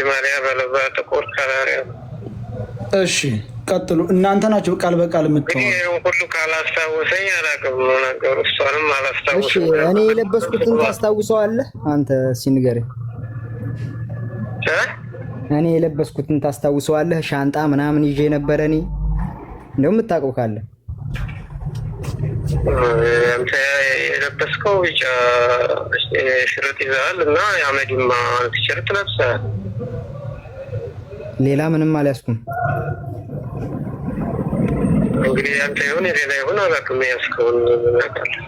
ማሊያ በለባ ጥቁር color። እሺ ቀጥሉ። እናንተ ናቸው ቃል በቃል እንግዲህ የምታወሩ። ይህን ሁሉ ካላስታወሰኝ አላውቅም ነገሩ። እሷንም እሺ አላስታውስም። እኔ የለበስኩትን ታስታውሰዋለህ አንተ? እስኪ ንገረኝ። እ? እኔ የለበስኩትን ታስታውሰዋለህ? ሻንጣ ምናምን ይዤ ነበረ እኔ እንደው የምታውቀው ካለ። አንተ የለበስከው ቢጫ ሽርጥ ይዘሃል እና የአመዲማ ቲሸርት ለብሰሃል። ሌላ ምንም አልያዝኩም። እንግዲህ አንተ ይሁን የሌላ ይሁን አላውቅም። ያስከውን እናውቃለን።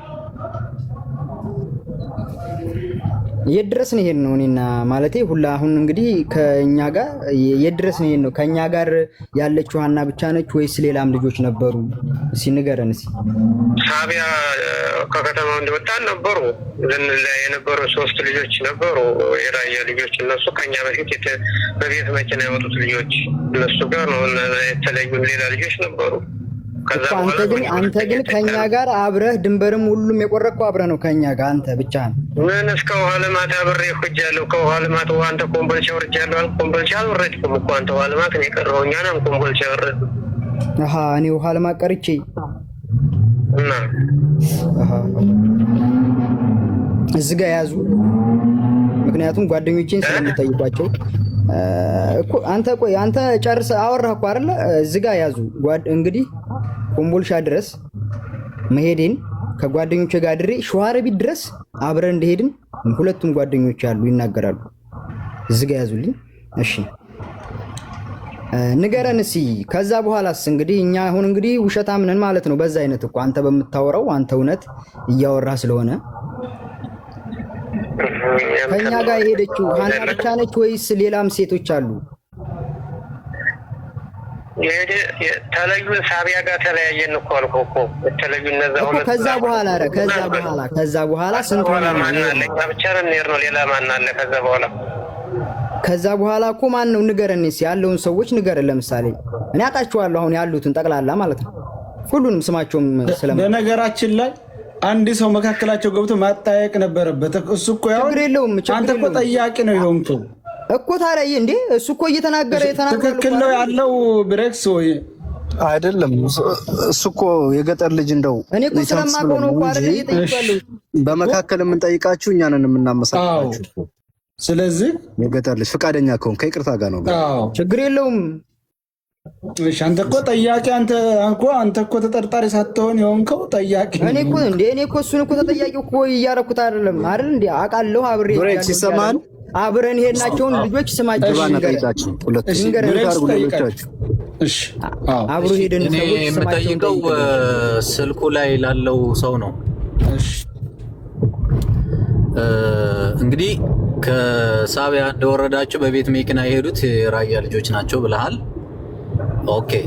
የት ድረስ ነው ይሄን ነው እኔና ማለቴ ሁላ አሁን እንግዲህ ከኛ ጋር የት ድረስ ነው ይሄን ነው ከኛ ጋር ያለችው ሀና ብቻ ነች ወይስ ሌላም ልጆች ነበሩ? እስኪ ንገረን እስኪ። ሳቢያ ከከተማው እንደወጣን ነበሩ ልንለያይ የነበሩ ሶስት ልጆች ነበሩ፣ የራያ ልጆች። እነሱ ከኛ በፊት በቤት መኪና የወጡት ልጆች እነሱ ጋር ነው የተለዩን። ሌላ ልጆች ነበሩ። ከዛ እኮ አንተ በኋላ ግን አንተ ግን ከኛ ጋር አብረህ ድንበርም ሁሉም የቆረጥከው አብረህ ነው ከኛ ጋር አንተ ብቻህን። ምን እስከ ውሃ ልማት አብሬ ሄጃለሁ። ከውሃ ልማት ውሃ አንተ ኮምቦልቻ ወርጃለሁ አልክ። ኮምቦልቻ አልወረድኩም እኮ አንተ ውሃ ልማት ነው የቀረኸው። እኛ ነን ኮምቦልቻ ወረድን አሃ እኔ ውሃ ልማት ቀርቼ እና አሃ እዚህ ጋር ያዙ። ምክንያቱም ጓደኞቼን ስለምጠይቋቸው እኮ አንተ ቆይ አንተ ጨርሰህ አወራህ እኮ አይደለ? እዚህ ጋር ያዙ። እንግዲህ ኮምቦልሻ ድረስ መሄዴን ከጓደኞቼ ጋር ድሬ ሸዋሮቢት ድረስ አብረን እንደሄድን ሁለቱም ጓደኞች አሉ ይናገራሉ። እዚህ ጋር ያዙልኝ። እሺ ንገረን እስኪ። ከዛ በኋላስ እንግዲህ እኛ አሁን እንግዲህ ውሸታም ነን ማለት ነው። በዛ አይነት እኮ አንተ በምታወራው አንተ እውነት እያወራህ ስለሆነ ከኛ ጋር የሄደችው ሀና ብቻ ነች ወይስ ሌላም ሴቶች አሉ? ተለዩን። ሳቢያ ጋር ተለያየን እኮ አልኩህ እኮ የተለዩ እነዛ እኮ ሁለት። ከዛ በኋላ ኧረ ከዛ በኋላ ከዛ በኋላ ስንት በኋላ ሆነ ነው? ማን አለ? እኛ ብቻ ነን የሄድነው። ሌላ ማን አለ? ከዛ በኋላ ከዛ በኋላ እኮ ማን ነው ንገረን እስኪ፣ ያለውን ሰዎች ንገረን። ለምሳሌ እኔ አውቃቸዋለሁ አሁን ያሉትን ጠቅላላ ማለት ነው ሁሉንም ስማቸውም ስለማ በነገራችን ላይ አንድ ሰው መካከላቸው ገብቶ ማጠያየቅ ነበረበት። እሱ እኮ ያው ችግር የለውም ችግር አንተ እኮ የለውም ጠያቂ ነው የሆንከው። እኮ ታዲያ ይህ እንዴ እሱ እኮ እየተናገረ የተናገረ ትክክል ነው ያለው ብሬክስ ወይ አይደለም። እሱ እኮ የገጠር ልጅ እንደው እኔ እኮ ይተንስ ብሎ ስለማውቀው ነው ነው እኮ አይደል እንጂ እየጠየኩ ያለሁት። በመካከል የምንጠይቃችሁ እኛንን የምናመሳክራችሁ። ስለዚህ የገጠር ልጅ ፈቃደኛ ከሆን ከይቅርታ ጋር ነው። አዎ ችግር የለውም። እሺ፣ አንተ እኮ ጠያቂ አንተ እኮ አንተ እኮ ተጠርጣሪ ሳትሆን የሆንከው ጠያቂ። እኔ እኮ እንዴ እኔ እኮ እሱን እኮ ተጠያቂ እኮ እያደረኩት አይደለም አይደል እንዴ አውቃለሁ። አብሬ ብሬክስ ይሰማል? አብረን የሄድናቸውን ልጆች ስማቸውን ግባና ንገረን። ጠይቃችሁ ሁለቱ እሺ፣ ንገረን። ብሬክስ አድርጉ ጠይቃችሁ። ሌሎቻችሁ። እሺ፣ አዎ፣ አብሮ ሄደን እኔ ሰዎች ስማቸውን የምጠይቀው ጠይቀን። ስልኩ ላይ ላለው ሰው ነው። እሺ፣ እንግዲህ ከሳቢያ እንደወረዳችሁ በቤት መኪና የሄዱት የራያ ልጆች ናቸው ብለሃል። Okay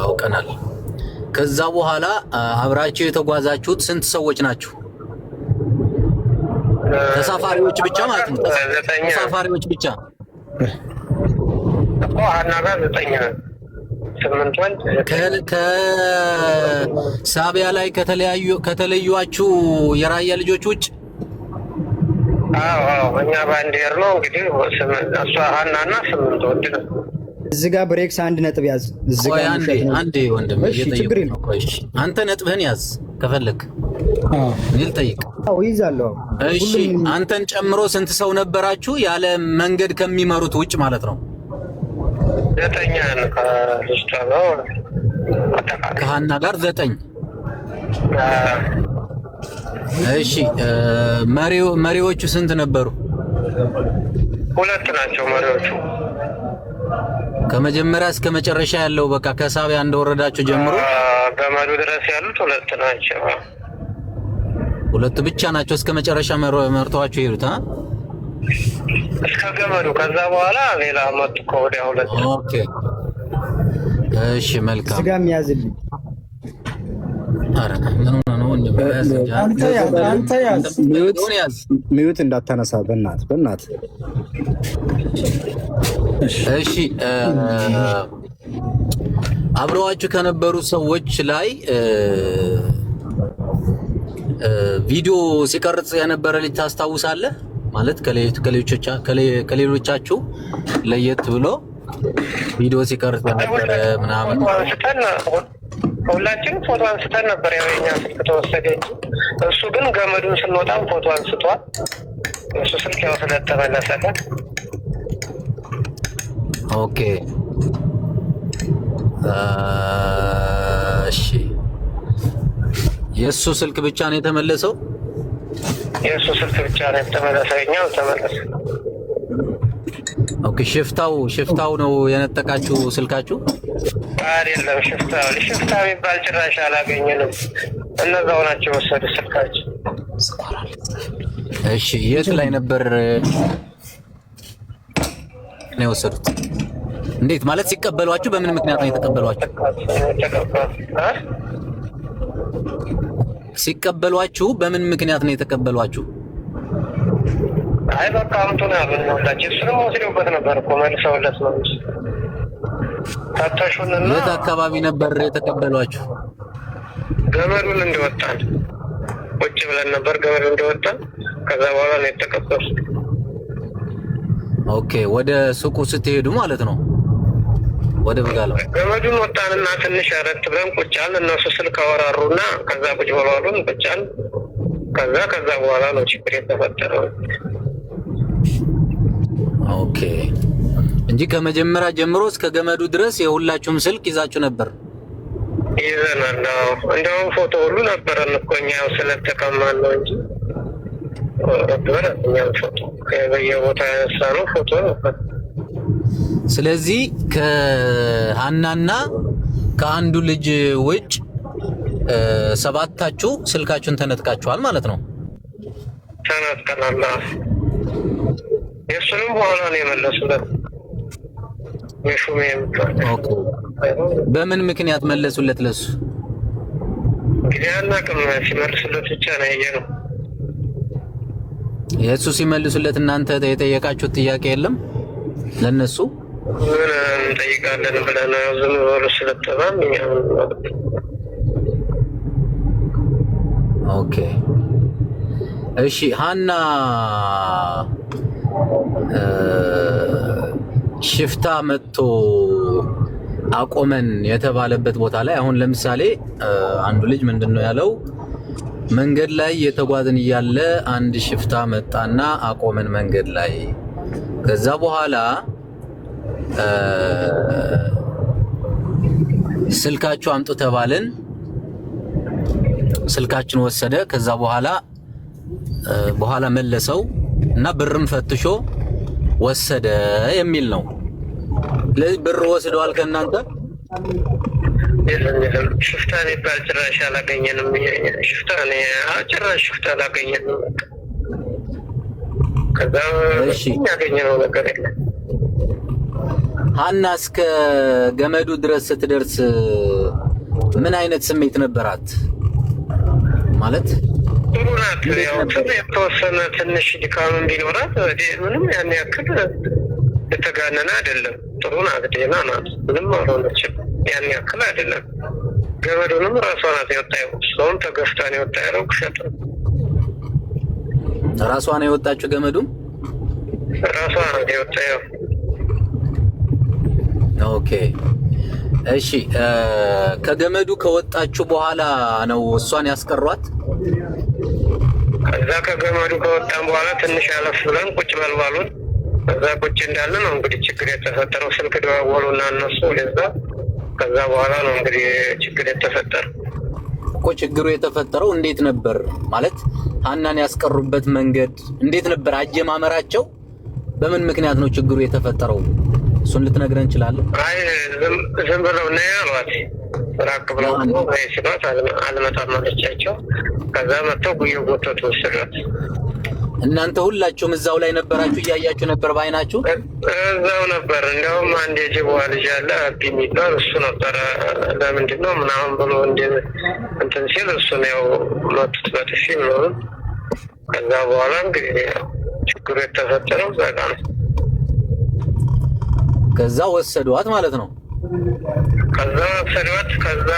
አውቀናል። ከዛ በኋላ አብራችሁ የተጓዛችሁት ስንት ሰዎች ናችሁ? ተሳፋሪዎች ብቻ ማለት ነው። ዘጠኝ ተሳፋሪዎች ብቻ እኮ ሀና ጋር ዘጠኝ ነን። ስምንት ወንድ ዘጠኝ። ከሳቢያ ላይ ከተለዩአችሁ የራያ ልጆች ውጭ? አዎ አዎ፣ እኛ በአንድ ሄር ነው እንግዲህ እሷ ሀና እና ስምንት ወንድ ነው። እዚህ ጋር ብሬክስ አንድ ነጥብ ያዝ። እዚህ ቆይ ጋር አንዴ ውሸት ነው። አንዴ ወንድም እሺ ችግር እየጠየኩህ ነው። የለውም። ቆይ እሺ፣ አንተ ነጥብህን ያዝ ከፈለክ አዎ እኔ ልጠይቅ። አዎ ይዛለሁ። እሺ ሁሉም አንተን ጨምሮ ስንት ሰው ነበራችሁ? ያለ መንገድ ከሚመሩት ውጭ ማለት ነው። ዘጠኝ ነን ከልጅቷ ጋር አጠቃላይ። ከሀና ጋር ዘጠኝ። እሺ መሪዎቹ ስንት ነበሩ? ሁለት ናቸው መሪዎቹ። ከመጀመሪያ እስከ መጨረሻ ያለው በቃ ከሳቢያ እንደወረዳችሁ ጀምሮ ገመዱ ድረስ ያሉት ሁለት ናቸው። ሁለቱ ብቻ ናቸው እስከ መጨረሻ መርተዋችሁ የሄዱት? አ እስከ ገመዱ። ከዛ በኋላ ሌላ መጡ ከወዲያ ሁለት። Okay እሺ መልካም። እዚህ ጋር የሚያዝልኝ ኧረ ምን ሆነህ ነው ወንድም? ያዝ እንጂ አንተ ያዝ፣ አንተ ያዝ። አንተ ያዝ። mute እንዳታነሳ በእናትህ በእናትህ። እሺ አብረዋችሁ ከነበሩ ሰዎች ላይ ቪዲዮ ሲቀርጽ የነበረ ልጅ ታስታውሳለህ? ማለት ከሌሎቻችሁ ለየት ብሎ ቪዲዮ ሲቀርጽ ነበረ ምናምን። ሁላችንም ፎቶ አንስተን ነበር። ያው የኛ ስልክ ተወሰደ እንጂ እሱ ግን ገመዱን ስንወጣም ፎቶ አንስቷል። እሱ ስልክ ያው ስለተመለሰለት። Okay እሺ፣ የእሱ ስልክ ብቻ ነው የተመለሰው። የእሱ ስልክ ብቻ ነው የተመለሰው፣ የኛ አልተመለሰም። Okay፣ ሽፍታው ነው የነጠቃችሁ ስልካችሁ? አይደለም፣ ሽፍታ የሚባል ጭራሽ አላገኘንም። እነዛው ናቸው የወሰዱ ስልካችሁ። እሺ፣ የት ላይ ነበር ነው የወሰዱት? እንዴት ማለት ሲቀበሏችሁ በምን ምክንያት ነው የተቀበሏችሁ? ሲቀበሏችሁ በምን ምክንያት ነው የተቀበሏችሁ? አይ በቃ አምጡ ነው ያሉን። ሁላችን እሱንም ወስደውበት ነበር እኮ መልሰውለት ነው ፈተሹንና። የት አካባቢ ነበር የተቀበሏችሁ? ገመዱን እንደወጣን ቁጭ ብለን ነበር። ገመዱ እንደወጣን ከዛ በኋላ ነው የተቀበሉ። Okay፣ ወደ ሱቁ ስትሄዱ ማለት ነው። ወደ በጋላ ገመዱን ወጣንና ትንሽ አረት ብለን ቁጭ አልን። እነሱ ስልክ አወራሩና ከዛ ቁጭ በሉ አሉን። ቁጭ አልን። ከዛ በኋላ ነው ችግር የተፈጠረው። Okay፣ እንጂ ከመጀመሪያ ጀምሮ እስከ ገመዱ ድረስ የሁላችሁም ስልክ ይዛችሁ ነበር? ይዘናል። እንደውም ፎቶ ሁሉ ነበረን እኮ እኛ ያው ስለተቀማን ነው እንጂ ነበረ። እኛም ፎቶ በየቦታ ያነሳነው ፎቶ ነበር። ስለዚህ ከሀናና ከአንዱ ልጅ ውጭ ሰባታችሁ ስልካችሁን ተነጥቃችኋል ማለት ነው። ተነጥቀናል። የእሱንም በኋላ ነው የመለሱለት። የሹሜ የሚባል። በምን ምክንያት መለሱለት? ለሱ እንግዲህ አናውቅም። ሲመልሱለት ብቻ ነው ያየነው። የእሱ ሲመልሱለት እናንተ የጠየቃችሁት ጥያቄ የለም ለነሱ? ምን እንጠይቃለን ብለን ዝም በሉ ስለተባል እኛ። Okay እሺ። ሀና ሽፍታ መጥቶ አቆመን የተባለበት ቦታ ላይ አሁን ለምሳሌ አንዱ ልጅ ምንድን ነው ያለው? መንገድ ላይ የተጓዝን እያለ አንድ ሽፍታ መጣና አቆመን መንገድ ላይ። ከዛ በኋላ ስልካችሁ አምጡ ተባልን። ስልካችን ወሰደ። ከዛ በኋላ መለሰው እና ብርም ፈትሾ ወሰደ የሚል ነው። ስለዚህ ብር ወስደዋል ከእናንተ? የለም የለም፣ ሽፍታ የሚባል ጭራሽ አላገኘንም። ሽፍታ ጭራሽ ሽፍታ አላገኘንም። ከዛ ያገኘነው ነገር የለም። ሀና እስከ ገመዱ ድረስ ስትደርስ ምን አይነት ስሜት ነበራት? ማለት ጥሩ ናት። ያው የተወሰነ ትንሽ ድካምን ቢኖራት ምንም ያን ያክል የተጋነነ አይደለም። ጥሩ ናት፣ ደህና ናት። ምንም አልሆነችም። ያን ያክል አይደለም። ገመዱንም ራሷ ናት የወጣ፣ ሰውም ተገፍታ ነው የወጣ ያለው ውሸት ነው። ራሷ ነው የወጣችው ገመዱም ራሷ ናት የወጣ። Okay እሺ። ከገመዱ ከወጣችሁ በኋላ ነው እሷን ያስቀሯት? ከዛ ከገመዱ ከወጣን በኋላ ትንሽ አለፍ ብለን ቁጭ በልባሉን እዛ ቁጭ እንዳለ ነው እንግዲህ ችግር የተፈጠረው። ስልክ ደዋወሉና እነሱ ወደዛ። ከዛ በኋላ ነው እንግዲህ ችግር የተፈጠረው። እኮ ችግሩ የተፈጠረው እንዴት ነበር ማለት ሀናን ያስቀሩበት መንገድ እንዴት ነበር? አጀማመራቸው በምን ምክንያት ነው ችግሩ የተፈጠረው? እሱን ልትነግረን እንችላለን? አይ ዝም ብለው ነይ አሏት። ራቅ ብለው ነይ ሲሏት አልመጣም አለቻቸው። ከዛ መጥተው ጉዮ ጎተቱ ወሰዷት። እናንተ ሁላችሁም እዛው ላይ ነበራችሁ? እያያችሁ ነበር በአይናችሁ? እዛው ነበር። እንዲያውም አንድ የጅቦዋ ልጅ አለ አቢ የሚባል እሱ ነበረ። ለምንድን ነው ምናምን ብሎ እንትን ሲል እሱን ያው መቱት በጥፊ ምናምን። ከዛ በኋላ እንግዲህ ችግሩ የተፈጠረው እዛ ጋ ነው። ከዛ ወሰዷት ማለት ነው። ከዛ ወሰዷት። ከዛ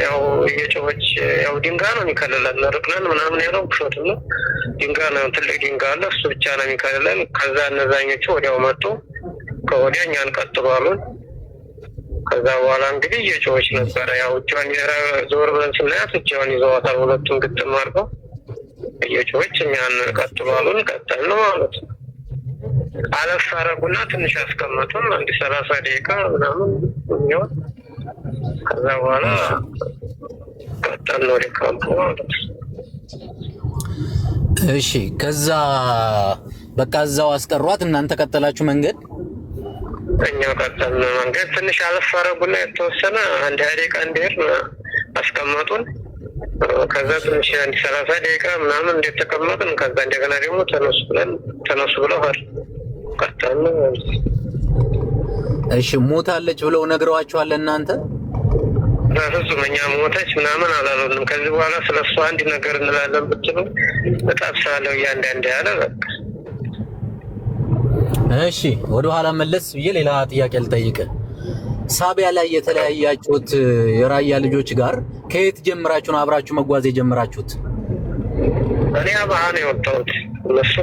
ያው እየጮኸች ያው ድንጋይ ነው የሚከልላት ርቅነን ምናምን ያለው ውሸት ነው። ድንጋይ ነው፣ ትልቅ ድንጋይ አለ። እሱ ብቻ ነው የሚከልለን። ከዛ እነዛኞቹ ወዲያው መጡ። ከወዲያ እኛን ቀጥሉ አሉን። ከዛ በኋላ እንግዲህ እየጮኸች ነበረ። ያው እጇን ዞር ብለን ስናያት እጇን ይዘዋታል፣ ሁለቱም ግጥም አድርገው እየጮኸች እኛን ቀጥሉ አሉን። ቀጠልን ማለት ነው። አለፍ አደረጉና ትንሽ አስቀመጡን፣ አንድ 30 ደቂቃ ምናምን የሚሆን። ከዛ በኋላ ቀጠልን ወደ ካምፑ ማለት ነው። እሺ፣ ከዛ በቃ እዛው አስቀሯት፣ እናንተ ቀጠላችሁ መንገድ። እኛ ቀጠልን መንገድ። ትንሽ አለፍ አደረጉና የተወሰነ አንድ 20 ደቂቃ እንዲሄድ አስቀመጡን። ከዛ ትንሽ አንድ 30 ደቂቃ ምናምን እንደተቀመጥን ከዛ እንደገና ደግሞ ተነሱ ብለን ተነሱ ብለው ሄድ ቀጠልን ማለት ነው። እሺ፣ ሞታለች ብለው ነግረዋችኋል እናንተ? በፍጹም እኛ ሞተች ምናምን አላሉንም። ከዚህ በኋላ ስለ እሷ አንድ ነገር እንላለን ብትሉ እጠብሳለሁ እያንዳንድ ያለ በቃ። እሺ፣ ወደ ኋላ መለስ ብዬ ሌላ ጥያቄ ልጠይቅ። ሳቢያ ላይ የተለያያችሁት የራያ ልጆች ጋር ከየት ጀምራችሁ ነው አብራችሁ መጓዝ የጀመራችሁት? እኔ አባሃ ነው የወጣሁት። እነሱ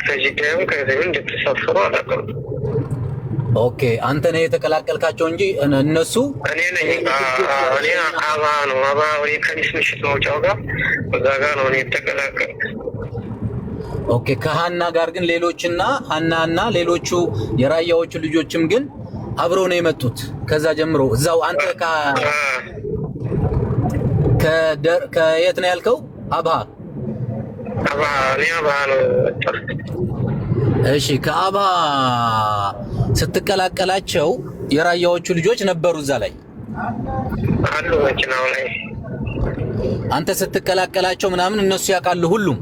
ከጂዳዩም ከዚህም እንደተሳፈሩ አላውቅም። Okay፣ አንተ ነህ የተቀላቀልካቸው እንጂ እነሱ እኔ ነኝ። እኔ አባሃ ነው፣ አባሃ ወይ ከሚስ ምሽት መውጫው ጋር እዛ ጋር ነው እኔ የተቀላቀልኩት። Okay፣ ከሀና ጋር ግን ሌሎችና ሀናና ሌሎቹ የራያዎቹ ልጆችም ግን አብረው ነው የመጡት። ከዛ ጀምሮ እዛው አንተ ከየት ነው ያልከው? አብሃ። አባሃ፣ እኔ አባሃ ነው የወጣሁት። እሺ፣ ከአብሃ ስትቀላቀላቸው የራያዎቹ ልጆች ነበሩ እዛ ላይ? አሉ መኪናው ላይ። አንተ ስትቀላቀላቸው ምናምን እነሱ ያውቃሉ ሁሉም?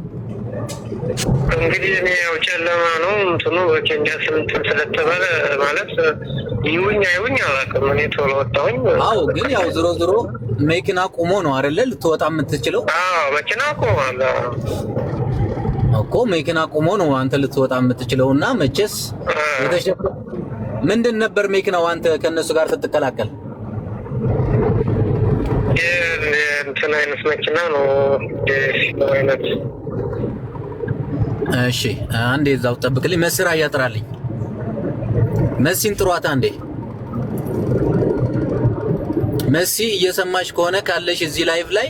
እንግዲህ እኔ ያው ጨለማ ነው እንትኑ በኬንያ ስምንትን ስለተባለ ማለት ይውኝ አይውኝ አላውቅም። እኔ ቶሎ ወጣሁኝ። አዎ፣ ግን ያው ዞሮ ዞሮ መኪና ቆሞ ነው አይደለ ልትወጣ የምትችለው? አዎ፣ መኪና ቆሟል። እኮ መኪና ቆሞ ነው አንተ ልትወጣ የምትችለው። እና መቼስ ምንድን ነበር መኪናው አንተ ከእነሱ ጋር ስትቀላቀል? እንትን አይነት መኪና ነው አይነት። እሺ፣ አንዴ እዛው ጠብቅልኝ። መስራ እያጥራልኝ መሲን ጥሯት አንዴ። መሲ እየሰማሽ ከሆነ ካለሽ እዚህ live ላይ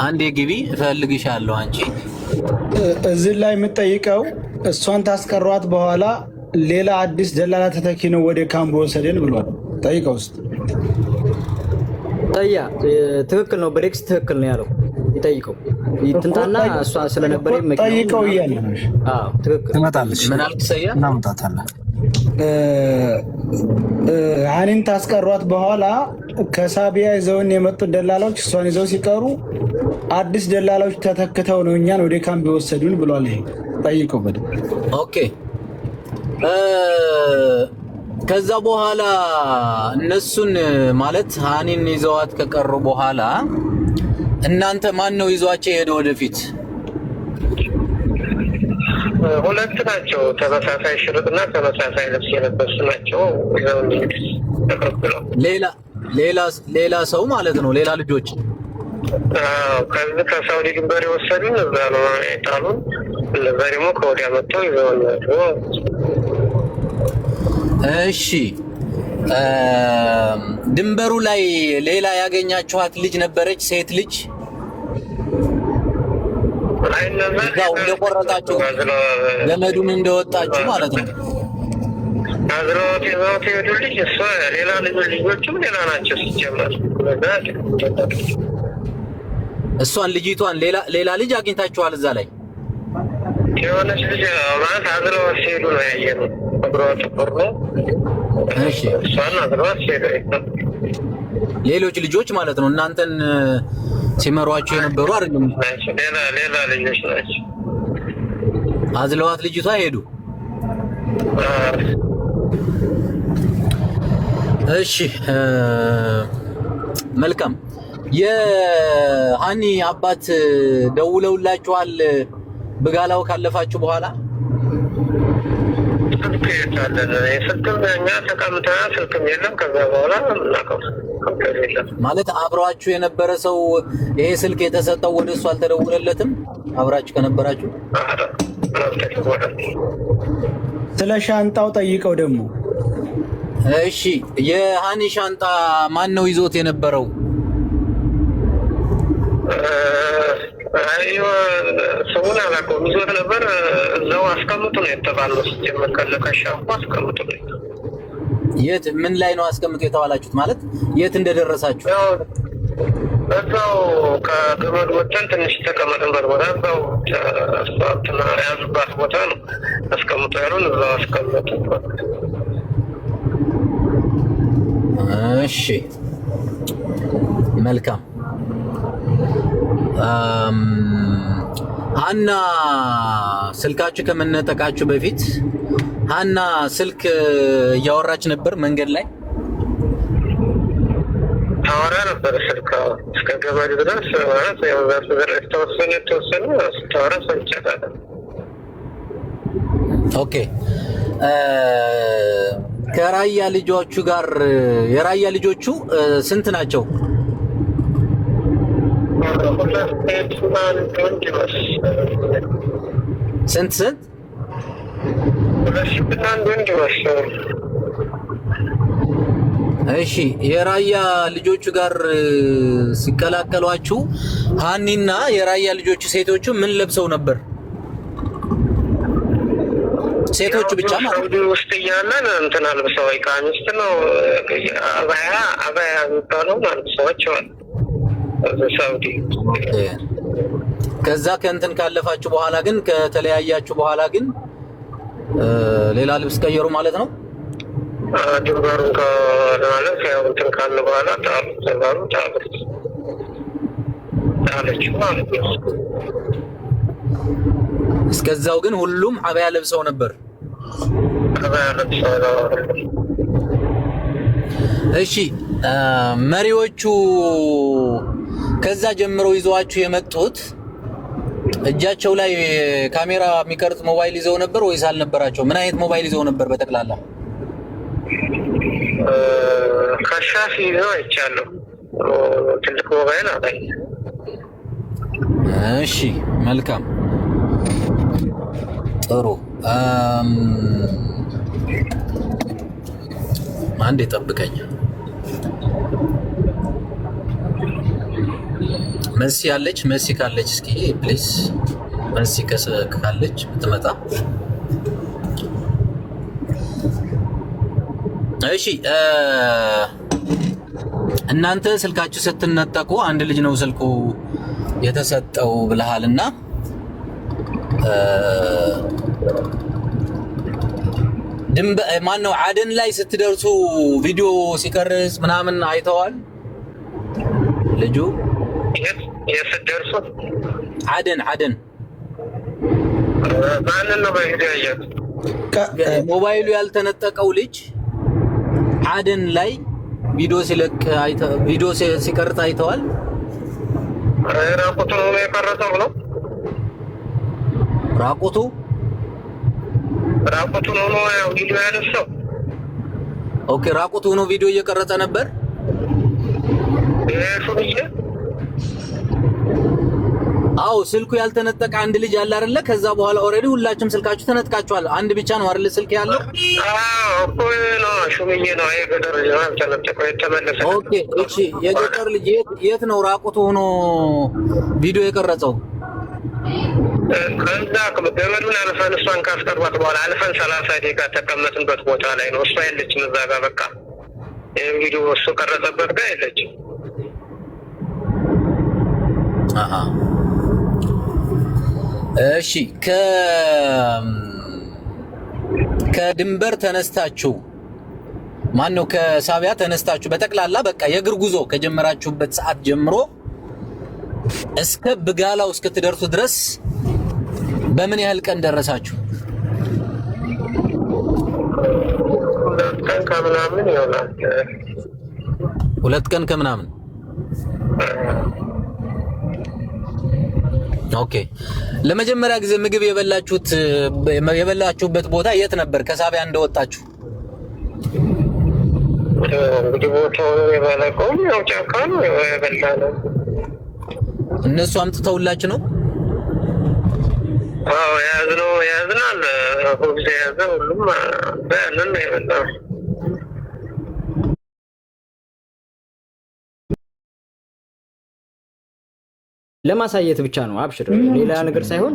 አንዴ ግቢ፣ እፈልግሻለሁ አንቺ። እዚህ ላይ የምጠይቀው እሷን ታስቀሯት በኋላ ሌላ አዲስ ደላላ ተተኪ ነው ወደ ካምፕ ወሰደን ብሏል። ጠይቀው ውስጥ። ጠያ ትክክል ነው። ብሬክስ ትክክል ነው ያለው። ይጠይቀው ይትንታና እሷ ስለነበረ ጠይቀው እያለ ነው። አዎ፣ ትክክል። ትመጣለች። ምን አልክ ሰያ? እናምጣታለን። ሀኒን ታስቀሯት በኋላ ከሳቢያ ይዘውን የመጡት ደላላዎች እሷን ይዘው ሲቀሩ አዲስ ደላላዎች ተተክተው ነው እኛን ወደ ካምፕ የወሰዱን ብሏል። ይሄ ጠይቀው በደንብ። Okay፣ ከዛ በኋላ እነሱን ማለት ሀኒን ይዘዋት ከቀሩ በኋላ እናንተ ማን ነው ይዟቸው የሄደ ወደፊት? ሁለት ናቸው። ተመሳሳይ ሽርጥና ተመሳሳይ ልብስ የለበሱ ናቸው። ይዘው እንዲሄድ ተቀብለው ሌላ ሌላ ሌላ ሰው ማለት ነው። ሌላ ልጆች። ከዚህ ከሳውዲ ድንበር የወሰዱን እዛ ነው የጣሉን። እነዛ ደግሞ ከወዲያ መጥተው ይዘውን ሄዱ። እሺ፣ ድንበሩ ላይ ሌላ ያገኛችኋት ልጅ ነበረች? ሴት ልጅ እዛው እንደቆረጣችሁ ገመዱን እንደወጣችሁ ማለት ነው። አዝለውት ይዘውት የሄዱ ልጅ እሷ ሌላ ልጆችም ሌላ ናቸው ሲጀመር። እሷን ልጅቷን ሌላ ሌላ ልጅ አግኝታችኋል እዛ ላይ? የሆነች ልጅ ማለት አዝለዋት ሲሄዱ ነው ያየነው። እግሯ ጥቁር ነው። እሺ፣ እሷን አዝለዋት ሲሄዱ ሌሎች ልጆች ማለት ነው። እናንተን ሲመሯቸው የነበሩ አይደለም? ሌላ ሌላ ልጆች ናቸው። አዝለዋት ልጅቷ ሄዱ። እሺ፣ መልካም። የሀኒ አባት ደውለውላችኋል ብጋላው ካለፋችሁ በኋላ? ስልክ የት አለን? ስልክም እኛ ተቀምጠናል፣ ስልክም የለም። ከዛ በኋላ የምናውቀው ማለት አብሯችሁ የነበረ ሰው ይሄ ስልክ የተሰጠው ወደ እሱ አልተደወለለትም? አብራችሁ ከነበራችሁ ስለ ሻንጣው ጠይቀው ደግሞ። እሺ፣ የሃኒ ሻንጣ ማን ነው ይዞት የነበረው? ስሙን አላውቀውም። ይዞት ነበር። እዛው አስቀምጡ ነው የተባልነው። ሲጀመር ከለከሻ አስቀምጡ ነው። የት ምን ላይ ነው አስቀምጡ የተባላችሁት? ማለት የት እንደደረሳችሁ? እዛው ከገመድ ወጥተን ትንሽ የተቀመጥንበት ቦታ እዛው ያዙባት ቦታ ነው አስቀምጡ ያሉን፣ እዛው አስቀምጡ። እሺ መልካም። ሀና ስልካችሁ ከመነጠቃችሁ በፊት ሀና ስልክ እያወራች ነበር መንገድ ላይ ታወራ ነበር። ስልክ እስከ ገበሬ ድረስ ማለት የተወሰነ የተወሰነ ስታወራ ሰምቻታለሁ። Okay፣ ከራያ ልጆቹ ጋር የራያ ልጆቹ ስንት ናቸው? ስንት ስንት? እሺ፣ የራያ ልጆቹ ጋር ሲቀላቀሏችሁ ሀኒና የራያ ልጆቹ ሴቶቹ ምን ለብሰው ነበር? ሴቶቹ ብቻ ማለት ነው። ውስጥ እያለን እንትን አልብሰው ቀሚስ ነው አባያ አባያ የሚባለው አልብሰዋቸዋል። ሳውዲ ከዛ ከእንትን ካለፋችሁ በኋላ ግን ከተለያያችሁ በኋላ ግን ሌላ ልብስ ቀየሩ ማለት ነው። ድንበሩን ማለት ያው እንትን ካለ በኋላ ጣሉ ተባሉ ጣሉት ጣለችው ማለት ነው። እስከዛው ግን ሁሉም አባያ ለብሰው ነበር። አባያ ለብሰው ነው። እሺ፣ መሪዎቹ ከዛ ጀምሮ ይዘዋችሁ የመጡት እጃቸው ላይ ካሜራ የሚቀርጽ ሞባይል ይዘው ነበር ወይስ አልነበራቸው? ምን አይነት ሞባይል ይዘው ነበር? በጠቅላላ كشاف ይዘው አይቻለሁ። ትልቅ ሞባይል አላይ። እሺ መልካም ጥሩ። አንዴ ጠብቀኝ። መሲ አለች? መሲ ካለች እስኪ please፣ መሲ ካለች ብትመጣ። እሺ፣ እናንተ ስልካችሁ ስትነጠቁ አንድ ልጅ ነው ስልኩ የተሰጠው ብለሃል እና ማን ነው አደን ላይ ስትደርሱ ቪዲዮ ሲቀርጽ ምናምን አይተዋል ልጁ? የት ስትደርሱ? አደን አደን ማንን ነው በቪዲዮ ያየሁት? ሞባይሉ ያልተነጠቀው ልጅ አደን ላይ ቪዲዮ ሲለቅ ቪዲዮ ሲቀርጽ አይተዋል። ራቁቱን ሆኖ የቀረጸው ነው። ራቁቱ ራቁቱን ሆኖ ያው ቪዲዮ ያነሳው። Okay፣ ራቁቱ ሆኖ ቪዲዮ እየቀረጸ ነበር። ሹምዬ አዎ፣ ስልኩ ያልተነጠቀ አንድ ልጅ አለ አይደለ? ከዛ በኋላ already ሁላችሁም ስልካችሁ ተነጥቃችኋል። አንድ ብቻ ነው አይደለ ስልክ ያለው? አዎ እኮ ነው፣ ሹምዬ ነው። የገጠር ልጅ ነው ያልተነጠቀው የተመለሰ። Okay፣ እሺ፣ የገጠር ልጅ የት ነው ራቁቱ ሆኖ ቪዲዮ የቀረጸው? ከዛ ገመዱን አልፈን እሷን ካስቀሯት በኋላ አልፈን 30 ደቂቃ ተቀመጥንበት ቦታ ላይ ነው። እሷ የለችም እዛ ጋር በቃ ይህም ቪዲዮ እሱ ቀረጸበት ጋር የለችም። አሃ እሺ፣ ከድንበር ተነስታችሁ ማን ነው ከሳቢያ ተነስታችሁ በጠቅላላ በቃ የእግር ጉዞ ከጀመራችሁበት ሰዓት ጀምሮ እስከ ብጋላው እስክትደርሱ ድረስ በምን ያህል ቀን ደረሳችሁ? 2 ቀን ከምናምን ይሆናል። 2 ቀን ከምናምን። Okay። ለመጀመሪያ ጊዜ ምግብ የበላችሁበት ቦታ የት ነበር? ከሳቢያ እንደወጣችሁ እንግዲህ ቦታውን የባለቀውም ያው ጫካ ነው የበላ ነው። እነሱ አምጥተውላችሁ ነው? አዎ የያዝነው የያዝናል ሁብዝ የያዘ ሁሉም ያንን ነው የበላው። ለማሳየት ብቻ ነው። አብሽር፣ ሌላ ነገር ሳይሆን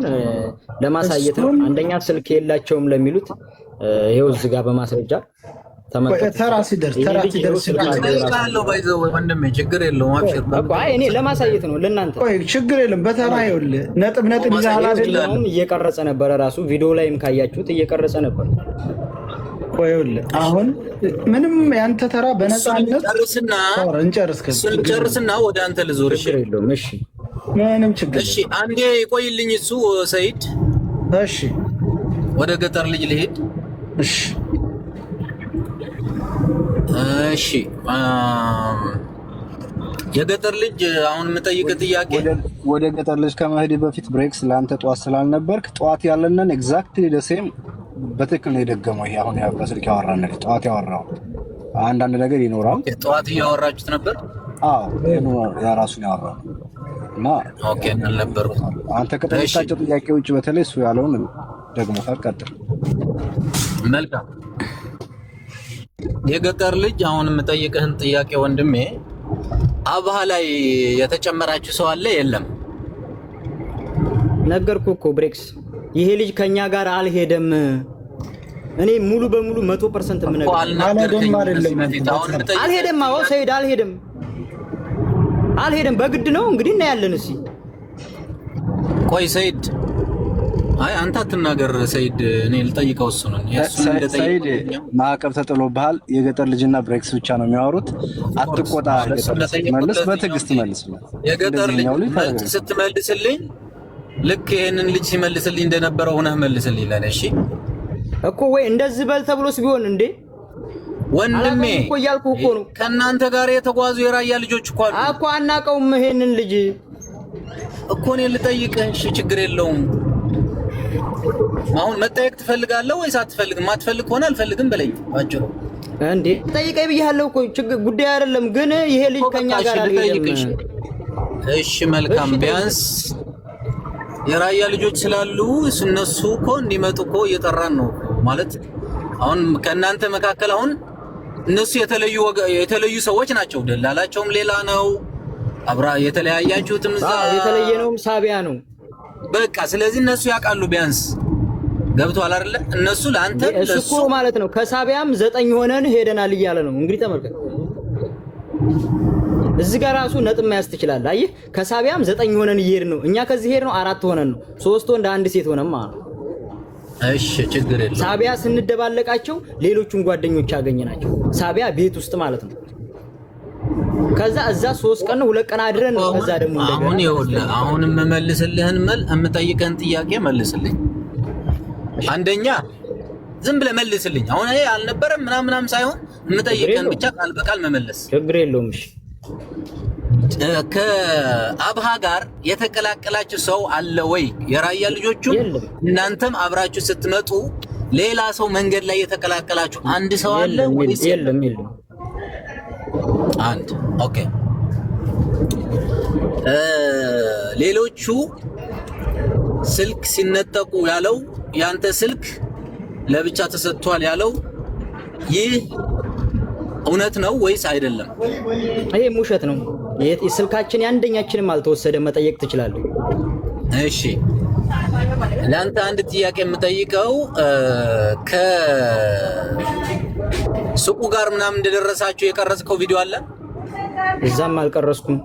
ለማሳየት ነው። አንደኛ ስልክ የላቸውም ለሚሉት ይኸው እዚህ ጋር በማስረጃ ተራ ሲደርስ ተራ ሲደርስ ወንድሜ ችግር የለውም። አብሽር። አይ እኔ ለማሳየት ነው ለእናንተ። ቆይ ችግር የለም። በተራ ይኸውልህ ነጥብ ነጥብ ይዘሃል አይደል? እየቀረጸ ነበረ ራሱ ቪዲዮ ላይም ካያችሁት እየቀረጸ ነበር። ቆይ ይኸውልህ አሁን ምንም ያንተ ተራ በነፃነት እንጨርስ። ጨርስና ወደ አንተ ልዞር። ችግር የለውም። እሺ ምንም ችግር እሺ፣ አንዴ ቆይልኝ። እሱ ሰይድ እሺ፣ ወደ ገጠር ልጅ ልሄድ። እሺ እሺ የገጠር ልጅ አሁን የምጠይቅህ ጥያቄ ወደ ገጠር ልጅ ከመሄድ በፊት ብሬክስ ለአንተ ጠዋት ስላልነበርክ ጠዋት ያለንን exactly the same በትክክል ነው የደገመው። ይሄ አሁን በስልክ ያወራን ነገር ጠዋት ያወራው አንዳንድ ነገር ይኖራል። ጠዋት እያወራችሁት ነበር? አዎ የራሱን ያወራው እና okay አልነበርኩም። አንተ ከጠየቃቸው ጥያቄ ውጭ በተለይ እሱ ያለውን ደግሞታል። ቀጥል። መልካም የገጠር ልጅ አሁን የምጠይቅህን ጥያቄ ወንድሜ፣ አብሃ ላይ የተጨመራችሁ ሰው አለ የለም? ነገርኩ እኮ ብሬክስ፣ ይሄ ልጅ ከኛ ጋር አልሄደም። እኔ ሙሉ በሙሉ 100% የምነግርህ አልሄደም። አዎ ሰይድ አልሄደም፣ አልሄደም። በግድ ነው እንግዲህ እናያለን። እስኪ ቆይ ሰይድ አይ አንተ አትናገር ሰይድ፣ እኔ ልጠይቀው እሱን። ሰይድ ማዕቀብ ተጥሎብሃል። የገጠር ልጅና ብሬክስ ብቻ ነው የሚያወሩት። አትቆጣ። መልስ፣ በትዕግስት መልስ። የገጠር ልጅ ስትመልስልኝ ልክ ይሄንን ልጅ ሲመልስልኝ እንደነበረው ሆነህ መልስልኝ ለኔ። እሺ እኮ ወይ እንደዚህ በል ተብሎስ ቢሆን እንዴ ወንድሜ እኮ እያልኩህ እኮ ነው። ከእናንተ ጋር የተጓዙ የራያ ልጆች እኮ አሉ እኮ። አናውቀውም ይሄንን ልጅ እኮ እኔ ልጠይቅህ። እሺ ችግር የለውም። አሁን መጠየቅ ትፈልጋለህ ወይስ አትፈልግም? ማትፈልግ ከሆነ አልፈልግም በለኝ ባጭሩ። እንዴ ጠይቀኝ ብያለሁ እኮ ችግር ጉዳይ አይደለም። ግን ይሄ ልጅ ከኛ ጋር አልሄደም። እሺ መልካም። ቢያንስ የራያ ልጆች ስላሉ እነሱ እኮ እንዲመጡ እኮ እየጠራን ነው ማለት። አሁን ከእናንተ መካከል አሁን እነሱ የተለዩ ሰዎች ናቸው። ደላላቸውም ሌላ ነው። አብራ የተለያያችሁትም እዛ የተለየ ነውም ሳቢያ ነው። በቃ ስለዚህ እነሱ ያውቃሉ ቢያንስ ገብቷል አይደለ? እነሱ ለአንተ እሱ እኮ ማለት ነው ከሳቢያም 9 ሆነን ሄደናል እያለ ነው። እንግዲህ ተመልከት፣ እዚህ ጋር ራሱ ነጥብ መያዝ ትችላለህ። አየህ፣ ከሳቢያም 9 ሆነን እየሄድን ነው። እኛ ከዚህ ሄድ ነው 4 ሆነን ነው፣ 3 ወንድ አንድ ሴት ሆነን ማለት ነው። እሺ፣ ችግር የለውም። ሳቢያ ስንደባለቃቸው ሌሎቹን ጓደኞች አገኘናቸው። ሳቢያ ቤት ውስጥ ማለት ነው። ከዛ እዛ 3 ቀን ነው 2 ቀን አድረን ነው። ከዛ ደግሞ እንደገና አሁን ይኸውልህ፣ አሁን የምመልስልህን የምጠይቅህን ጥያቄ መልስልኝ። አንደኛ ዝም ብለህ መልስልኝ። አሁን ይሄ አልነበረም ምናምን ምናምን ሳይሆን የምጠይቅህን ብቻ ቃል በቃል መመለስ። ችግር የለውም። እሺ ከአብሃ ጋር የተቀላቀላችሁ ሰው አለ ወይ? የራያ ልጆቹ እናንተም አብራችሁ ስትመጡ ሌላ ሰው መንገድ ላይ የተቀላቀላችሁ አንድ ሰው አለ ወይስ የለም? የለም። አንድ okay። ሌሎቹ ስልክ ሲነጠቁ ያለው ያንተ ስልክ ለብቻ ተሰጥቷል ያለው ይህ እውነት ነው ወይስ አይደለም? ይሄ ውሸት ነው። ስልካችን የአንደኛችንም አልተወሰደ። መጠየቅ ትችላለህ። እሺ ለአንተ አንድ ጥያቄ የምጠይቀው ከሱቁ ጋር ምናምን እንደደረሳችሁ የቀረጽከው ቪዲዮ አለ? እዛም አልቀረጽኩም።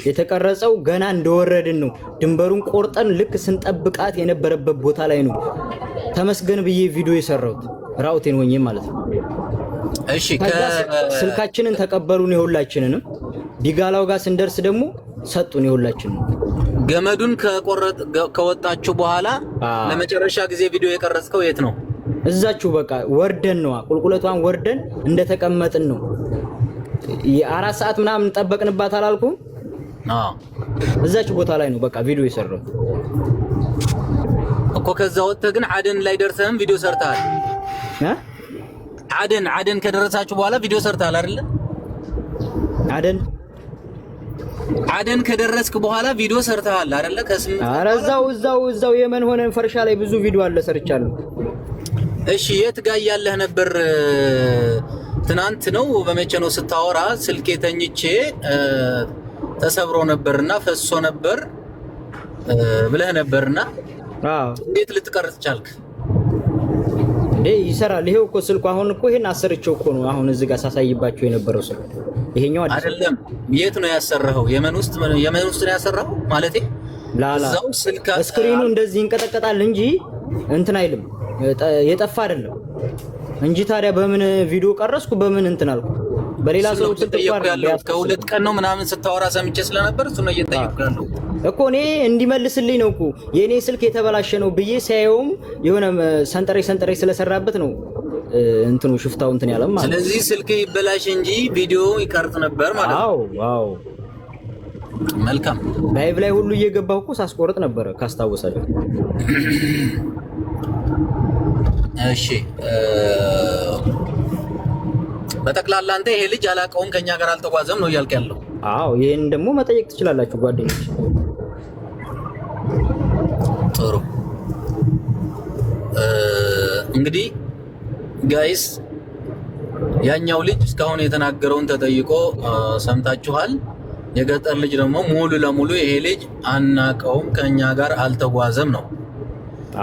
የተቀረጸው ገና እንደወረድን ነው። ድንበሩን ቆርጠን ልክ ስንጠብቃት የነበረበት ቦታ ላይ ነው ተመስገን ብዬ ቪዲዮ የሰራሁት ራውቴን ሆኜ ማለት ነው። እሺ ስልካችንን ተቀበሉን የሁላችንንም። ቢጋላው ጋር ስንደርስ ደግሞ ሰጡን የሁላችንን። ገመዱን ከቆረጥ ከወጣችሁ በኋላ ለመጨረሻ ጊዜ ቪዲዮ የቀረጽከው የት ነው? እዛችሁ በቃ ወርደን ነዋ፣ ቁልቁለቷን ወርደን እንደተቀመጥን ነው። የ4 ሰዓት ምናምን ጠበቅንባት አላልኩም? እዛች ቦታ ላይ ነው በቃ ቪዲዮ የሰራው እኮ። ከዛ ወጥተህ ግን አደን ላይ ደርሰህም ቪዲዮ ሰርተሃል። አደን አደን ከደረሳችሁ በኋላ ቪዲዮ ሰርተሃል አይደለ? አደን አደን ከደረስክ በኋላ ቪዲዮ ሰርተሃል አይደለ? ከስምንት ኧረ እዛው እዛው እዛው የመን ሆነን ፈርሻ ላይ ብዙ ቪዲዮ አለ ሰርቻለሁ። እሺ የት ጋር ያለህ ነበር? ትናንት ነው በመቼ ነው ስታወራ ስልኬ ተኝቼ ተሰብሮ ነበርና ፈሶ ነበር ብለህ ነበርና እንዴት ልትቀርጽ ቻልክ? እንዴ ይሰራል። ይሄው እኮ ስልኩ አሁን እኮ ይሄን አሰርቼው እኮ ነው አሁን እዚህ ጋር ሳሳይባቸው የነበረው ስልክ ይሄኛው አዲስ አይደለም። የት ነው ያሰራኸው? የመን ውስጥ የመን ውስጥ ነው ያሰራኸው ማለቴ ላላ እዛው ስልክ screen ኑ እንደዚህ ይንቀጠቀጣል እንጂ እንትን አይልም፣ የጠፋ አይደለም እንጂ ታዲያ በምን ቪዲዮ ቀረስኩ? በምን እንትን አልኩ? በሌላ ሰው ስልክ ያለው ከሁለት ቀን ነው ምናምን ስታወራ ሰምቼ ስለነበር እሱ ነው እየጠየቅኩ ያለው እኮ እኔ እንዲመልስልኝ ነው እኮ የእኔ ስልክ የተበላሸ ነው ብዬ ሲያየውም የሆነ ሰንጠረዥ ሰንጠረዥ ስለሰራበት ነው እንትኑ ሽፍታው እንትን ያለም ማለት። ስለዚህ ስልክ ይበላሽ እንጂ ቪዲዮ ይቀርጽ ነበር ማለት ነው። አዎ አዎ። መልካም። live ላይ ሁሉ እየገባሁ እኮ ሳስቆርጥ ነበረ ካስታወሳችሁ። እሺ በጠቅላላ አንተ ይሄ ልጅ አላውቀውም ከኛ ጋር አልተጓዘም ነው እያልክ ያለው? አዎ ይሄን ደግሞ መጠየቅ ትችላላችሁ ጓደኞች። ጥሩ እንግዲህ guys ያኛው ልጅ እስካሁን የተናገረውን ተጠይቆ ሰምታችኋል። የገጠር ልጅ ደግሞ ሙሉ ለሙሉ ይሄ ልጅ አናቀውም ከኛ ጋር አልተጓዘም ነው።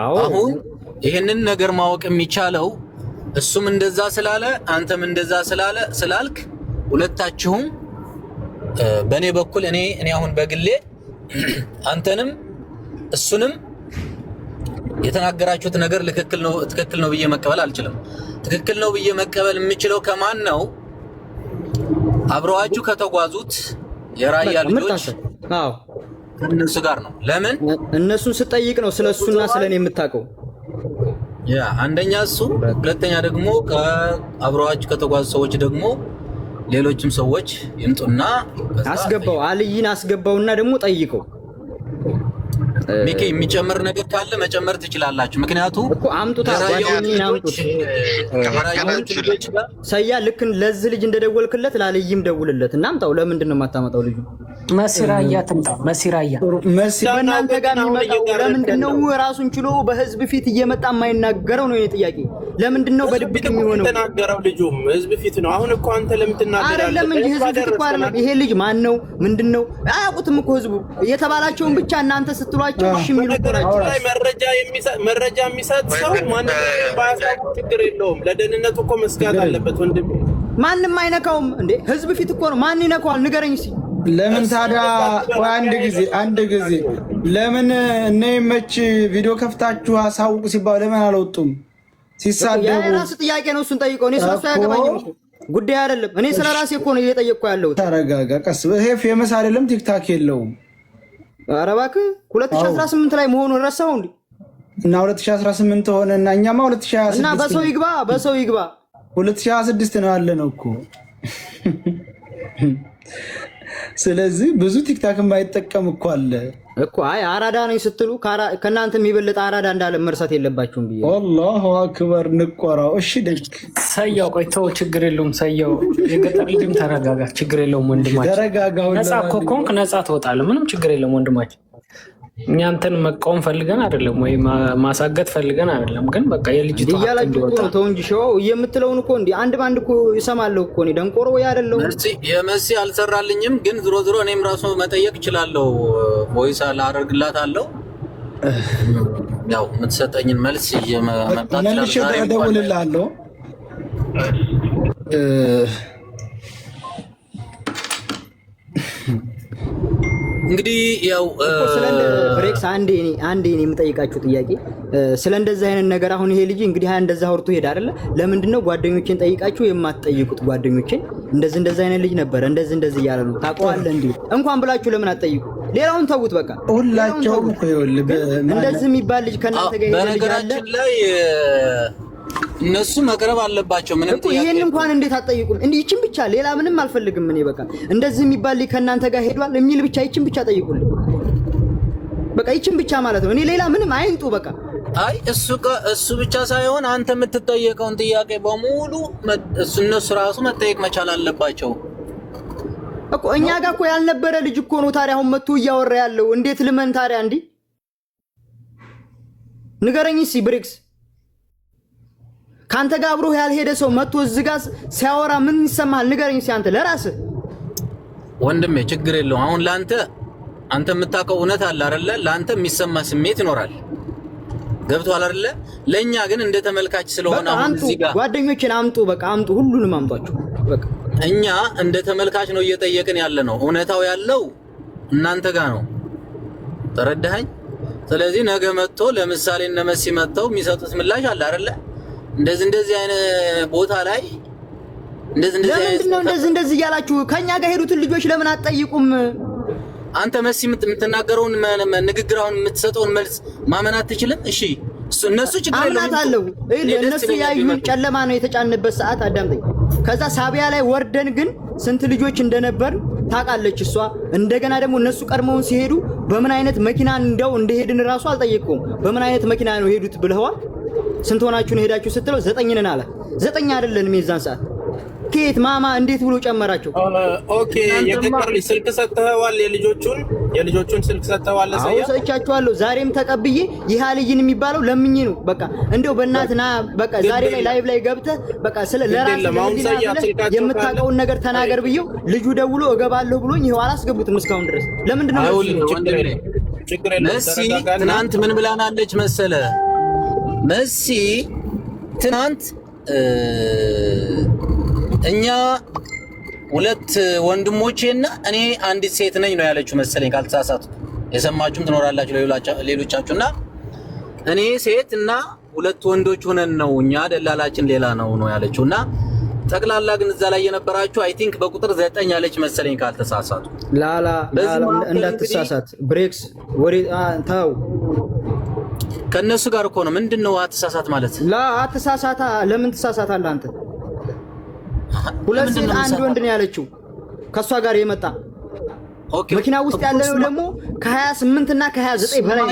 አሁን ይህንን ነገር ማወቅ የሚቻለው እሱም እንደዛ ስላለ አንተም እንደዛ ስላለ ስላልክ ሁለታችሁም በእኔ በኩል እኔ አሁን በግሌ አንተንም እሱንም የተናገራችሁት ነገር ትክክል ነው ብዬ መቀበል አልችልም። ትክክል ነው ብዬ መቀበል የምችለው ከማን ነው? አብረዋችሁ ከተጓዙት የራያ ልጆች ከእነሱ ጋር ነው። ለምን እነሱን ስጠይቅ ነው ስለ እሱና ስለ እኔ የምታውቀው። ያ አንደኛ እሱ፣ ሁለተኛ ደግሞ አብረዋችሁ ከተጓዙ ሰዎች ደግሞ ሌሎችም ሰዎች ይምጡና አስገባው፣ አልይን አስገባውና ደግሞ ጠይቀው። ሚኪ የሚጨምር ነገር ካለ መጨመር ትችላላችሁ። ምክንያቱ እኮ አምጡታ አምጡት። ሰያ ልክ ለዚህ ልጅ እንደደወልክለት ላልይም ደውልለት እና አምጣው። ለምንድን ነው የማታመጣው ልጁ? መሲራያ ትምጣ። መሲራያ በእናንተ ጋር የሚመጣው ለምንድን ነው? ራሱን ችሎ በህዝብ ፊት እየመጣ የማይናገረው ነው የኔ ጥያቄ። ለምንድን ነው በድብቅ የሚሆነው? የተናገረው ልጁም ህዝብ ፊት ነው። አሁን እኮ አንተ ለምን ትናገራለህ? አይደለም እንጂ ህዝብ ፊት እኮ አይደለም። ይሄ ልጅ ማን ነው ምንድን ነው አያውቁትም እኮ ህዝቡ። የተባላቸውን ብቻ እናንተ ስትሏቸው እሺ የሚሉ እኮ ናቸው። ላይ መረጃ የሚሰጥ ሰው ማንም ባያሳውቅ ችግር የለውም። ለደህንነቱ እኮ መስጋት አለበት ወንድሜ። ማንም አይነካውም እንዴ ህዝብ ፊት እኮ ነው። ማን ይነካዋል? ንገረኝ እስኪ። ለምን ታዲያ ቆይ አንድ ጊዜ አንድ ጊዜ ለምን እነ ይመች ቪዲዮ ከፍታችሁ አሳውቁ ሲባሉ ለምን አልወጡም? ሲሳደቡ የራሱ ጥያቄ ነው። እሱን ጠይቀው። እኔ ስለሱ አያገባኝም እኮ ጉዳይ አይደለም። እኔ ስለ ራሴ እኮ ነው እየጠየቅኩ ያለሁት። ተረጋጋ፣ ቀስ ይሄ famous አይደለም፣ ቲክታክ የለውም። ኧረ እባክህ 2018 ላይ መሆኑን ረሳው እንዴ? እና 2018 ሆነ እና እኛማ 2026 እና በሰው ይግባ በሰው ይግባ 2026 ነው ያለ ነው እኮ። ስለዚህ ብዙ ቲክታክ የማይጠቀም እኮ አለ እኮ። አይ አራዳ ነኝ ስትሉ ከእናንተ የሚበልጥ አራዳ እንዳለ መርሳት የለባችሁም ብዬ። አላሁ አክበር ንቆራው። እሺ ደግ ሰያው ቆይ ተው፣ ችግር የለውም ሰያው። የገጠር ልጅም ተረጋጋ፣ ችግር የለውም ወንድማችን። ተረጋጋው። ነፃ እኮ ከሆንክ ነፃ ትወጣለህ። ምንም ችግር የለውም ወንድማችን። እኛ አንተን መቃወም ፈልገን አይደለም ወይ ማሳገጥ ፈልገን አይደለም፣ ግን በቃ የልጅቷ ሀቅ እያላችሁ እኮ እንዲወጣ ነው። ተው እንጂ ሸዋው የምትለውን እኮ እንዲህ አንድ በአንድ እኮ እሰማለሁ እኮ እኔ ደንቆሮ ወይ አይደለሁም። የመሲ አልሰራልኝም፣ ግን ዝሮ ዝሮ እኔም ራሱ መጠየቅ እችላለሁ። voice አደርግላት አለው። ያው የምትሰጠኝን መልስ ይዤ መምጣት መልሼ እችላለሁ። ዛሬ እንኳን እደውልልሃለሁ። እንግዲህ ያው ስለ ብሬክስ አንዴ አንዴ እኔ የምጠይቃችሁ ጥያቄ ስለ እንደዚህ አይነት ነገር አሁን ይሄ ልጅ እንግዲህ እንደዛ አውርቶ ሄደ አይደለ? ለምንድን ነው ጓደኞቼን ጠይቃችሁ የማትጠይቁት? ጓደኞቼን እንደዚህ እንደዚህ አይነት ልጅ ነበረ እንደዚህ እንደዚህ እያለ ነው ታውቀዋለህ፣ እንዲሁ እንኳን ብላችሁ ለምን አትጠይቁ? ሌላውን ተዉት በቃ ሁላቸውም እኮ ይኸውልህ፣ እንደዚህ የሚባል ልጅ ከእናንተ ጋር የሄደ ልጅ አለ። በነገራችን ላይ እነሱ መቅረብ አለባቸው። ምንም እኮ ይሄን እንኳን እንዴት አትጠይቁም? እንዲህ ይችን ብቻ ሌላ ምንም አልፈልግም እኔ በቃ እንደዚህ የሚባል ልጅ ከእናንተ ጋር ሄዷል የሚል ብቻ ይችን ብቻ ጠይቁልኝ። በቃ ይችን ብቻ ማለት ነው። እኔ ሌላ ምንም አይንጡ። በቃ አይ እሱ ብቻ ሳይሆን አንተ የምትጠየቀውን ጥያቄ በሙሉ እነሱ ራሱ መጠየቅ መቻል አለባቸው እኮ። እኛ ጋር እኮ ያልነበረ ልጅ እኮ ነው ታዲያ አሁን መጥቶ እያወራ ያለው። እንዴት ልመን ታዲያ? እንዲህ ንገረኝ እስኪ ብሬክስ፣ ከአንተ ጋር አብሮህ ያልሄደ ሰው መጥቶ እዚህ ጋር ሲያወራ ምን ይሰማሃል? ንገረኝ እስኪ አንተ ለራስህ። ወንድሜ ችግር የለውም። አሁን ለአንተ አንተ የምታውቀው እውነት አለ አይደለ? ለአንተ የሚሰማ ስሜት ይኖራል። ገብቶሃል አይደለ? ለእኛ ግን እንደ ተመልካች ስለሆነ አሁን እዚህ ጋር ጓደኞችን አምጡ፣ በቃ አምጡ፣ ሁሉንም አምጧቸው። በቃ እኛ እንደ ተመልካች ነው እየጠየቅን ያለ ነው። እውነታው ያለው እናንተ ጋር ነው። ተረዳኸኝ? ስለዚህ ነገ መጥቶ ለምሳሌ እነ መሲ መጥተው የሚሰጡት ምላሽ አለ አይደለ? እንደዚህ እንደዚህ አይነት ቦታ ላይ እንደዚህ እንደዚህ ለምንድን ነው እንደዚህ እንደዚህ እያላችሁ ከኛ ጋር ሄዱትን ልጆች ለምን አትጠይቁም? አንተ መሲ የምትናገረውን ንግግር አሁን የምትሰጠውን መልስ ማመን አትችልም? እሺ እነሱ ችግር አምናታለሁ። እነሱ ያዩን ጨለማ ነው የተጫንበት ሰዓት። አዳምጠኝ። ከዛ ሳቢያ ላይ ወርደን ግን ስንት ልጆች እንደነበር ታውቃለች እሷ። እንደገና ደግሞ እነሱ ቀድመውን ሲሄዱ በምን አይነት መኪና እንደው እንደሄድን እራሱ አልጠየቀውም። በምን አይነት መኪና ነው ሄዱት ብለዋል። ስንት ሆናችሁ ነው ሄዳችሁ ስትለው 9 ነን አለ። 9 አይደለንም የዛን ሰዓት። ከየት ማማ እንዴት ብሎ ጨመራቸው? Okay የገጠር ልጅ ስልክ ሰጥተዋል? የልጆቹን ስልክ ሰጥተዋል? አዎ ሰጥቻቸዋለሁ። ዛሬም ተቀብዬ ይህ ልጅን የሚባለው ለምኜ ነው። በቃ እንደው በእናትህ ና በቃ ዛሬ ላይ live ላይ ገብተህ በቃ ስለ ለራስህ የምታውቀውን ነገር ተናገር ብዬው ልጁ ደውሎ እገባለሁ ብሎኝ ይኸው አላስገቡትም እስካሁን ድረስ። ለምንድን ነው መሲ ትናንት ምን ብላናለች መሰለ? መሲ ትናንት እኛ ሁለት ወንድሞቼና እኔ አንዲት ሴት ነኝ ነው ያለችው መሰለኝ፣ ካልተሳሳትኩ። የሰማችሁም ትኖራላችሁ ሌሎቻችሁና እኔ ሴት እና ሁለት ወንዶች ሆነን ነው እኛ ደላላችን ሌላ ነው ነው ያለችው። እና ጠቅላላ ግን እዛ ላይ የነበራችሁ I think በቁጥር 9 ያለች መሰለኝ ካልተሳሳትኩ። ላላ እንዳትሳሳት ብሬክስ ወሬ ተው። ከእነሱ ጋር እኮ ነው። ምንድን ነው አትሳሳት ማለት? ላ አትሳሳታ። ለምን ትሳሳታለህ አንተ? ሁለት ሴት አንድ ወንድ ነው ያለችው ከእሷ ጋር የመጣ መኪና ውስጥ ያለ ነው ደግሞ ከ28 እና ከ29 በላይ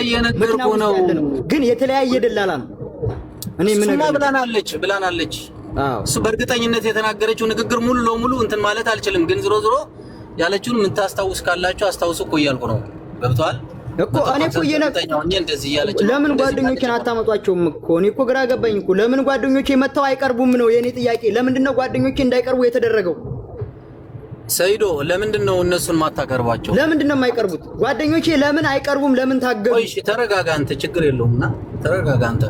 መኪና ውስጥ ያለ ነው፣ ግን የተለያየ ደላላ ነው። እኔ ምን ብላናለች ብላናለች። እሱ በእርግጠኝነት የተናገረችው ንግግር ሙሉ ለሙሉ እንትን ማለት አልችልም፣ ግን ዝሮ ዝሮ ያለችውን የምታስታውስ ካላችሁ አስታውሱ እኮ እያልኩ ነው። ገብቶሃል እኮ እኔ እኮ ለምን ጓደኞቼን አታመጧቸውም እኮ? እኔ እኮ ግራ ገባኝ እኮ። ለምን ጓደኞቼ መጥተው አይቀርቡም ነው የኔ ጥያቄ። ለምንድን ነው ጓደኞቼ እንዳይቀርቡ የተደረገው? ሰይዶ ለምንድን ነው እነሱን ማታቀርቧቸው? ለምንድን ነው የማይቀርቡት ጓደኞቼ? ለምን አይቀርቡም? ለምን ታገዱ? እሺ ተረጋጋ አንተ፣ ችግር የለውም እና ተረጋጋ አንተ።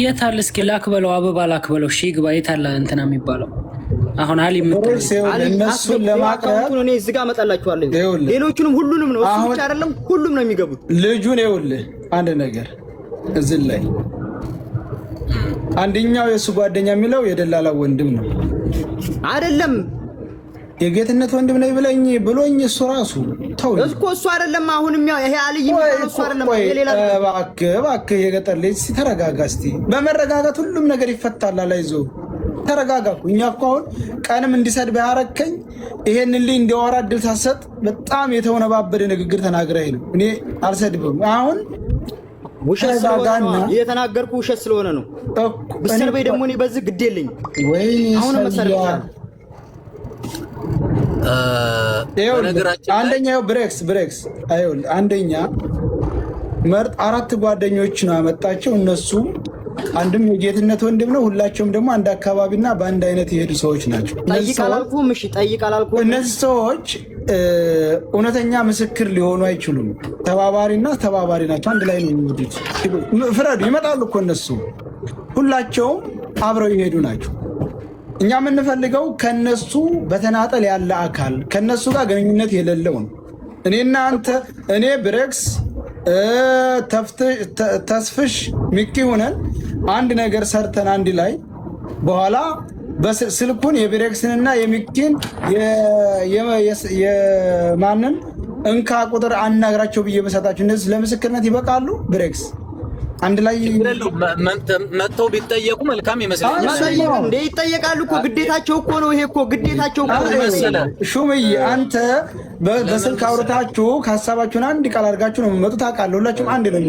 የታለ እስኪ ላክ በለው፣ አበባ ላክ በለው። እሺ ግባ። የታለ እንትና የሚባለው አሁን አሊ እነሱን ለማቅረብ እኔ እዚህ ጋር አመጣላችኋለሁ። ሌሎቹንም ሁሉንም ነው፣ እሱ ብቻ አይደለም፣ ሁሉም ነው የሚገቡት። ልጁን ይኸውልህ፣ አንድ ነገር እዚህ ላይ አንደኛው የእሱ ጓደኛ የሚለው የደላላ ወንድም ነው አይደለም፣ የጌትነት ወንድም ነው ብለኝ ብሎኝ እሱ ራሱ ተው እኮ እሱ አይደለም። አሁንም ያው ይሄ አልይ የሚባለው እሱ አይደለም፣ ሌላ። እባክህ እባክህ፣ የገጠር ልጅ ተረጋጋ እስቲ። በመረጋጋት ሁሉም ነገር ይፈታል። አላይዞህ ተረጋጋ። እኛ እኮ አሁን ቀንም እንዲሰድብ ያረከኝ ይሄን ልኝ እንዲያወራ እድል ሳሰጥ በጣም የተወነባበደ ንግግር ተናግረህ ነው። እኔ አልሰድብም። አሁን ውሸት ስለሆነ የተናገርኩ ውሸት ስለሆነ ነው። ብትሰድበኝ ደግሞ እኔ በዚህ ግድ የለኝም። አሁንም መሰለኝ አንደኛ ብሬክስ ብሬክስ አይኸውልህ፣ አንደኛ መርጥ አራት ጓደኞች ነው ያመጣቸው። እነሱ አንድም የጌትነት ወንድም ነው። ሁላቸውም ደግሞ አንድ አካባቢና በአንድ አይነት የሄዱ ሰዎች ናቸው። ጠይቅ አላልኩህም? እሺ ጠይቅ አላልኩህም? እነዚህ ሰዎች እውነተኛ ምስክር ሊሆኑ አይችሉም። ተባባሪና ተባባሪ ናቸው። አንድ ላይ ነው የሚሄዱት። ፍረዱ። ይመጣሉ እኮ እነሱ ሁላቸውም አብረው የሄዱ ናቸው። እኛ የምንፈልገው ከነሱ በተናጠል ያለ አካል ከነሱ ጋር ግንኙነት የሌለው ነው። እኔና አንተ፣ እኔ ብሬክስ፣ ተስፍሽ፣ ሚኪ ሆነን አንድ ነገር ሰርተን አንድ ላይ በኋላ ስልኩን የብሬክስንና የሚኪን የማንን እንካ ቁጥር አናግራቸው ብዬ በሰጣቸው እነዚህ ለምስክርነት ይበቃሉ። ብሬክስ አንድ ላይ መጥተው ቢጠየቁ መልካም ይመስለኛል። መጠየቅ እንዴ ይጠየቃሉ እኮ ግዴታቸው እኮ ነው። ይሄ እኮ ግዴታቸው እኮ ነው። ሹምዬ አንተ በስልክ አውርታችሁ ከሀሳባችሁን አንድ ቃል አድርጋችሁ ነው የምመጡት። አውቃለሁ። ሁላችሁም አንድ ነው።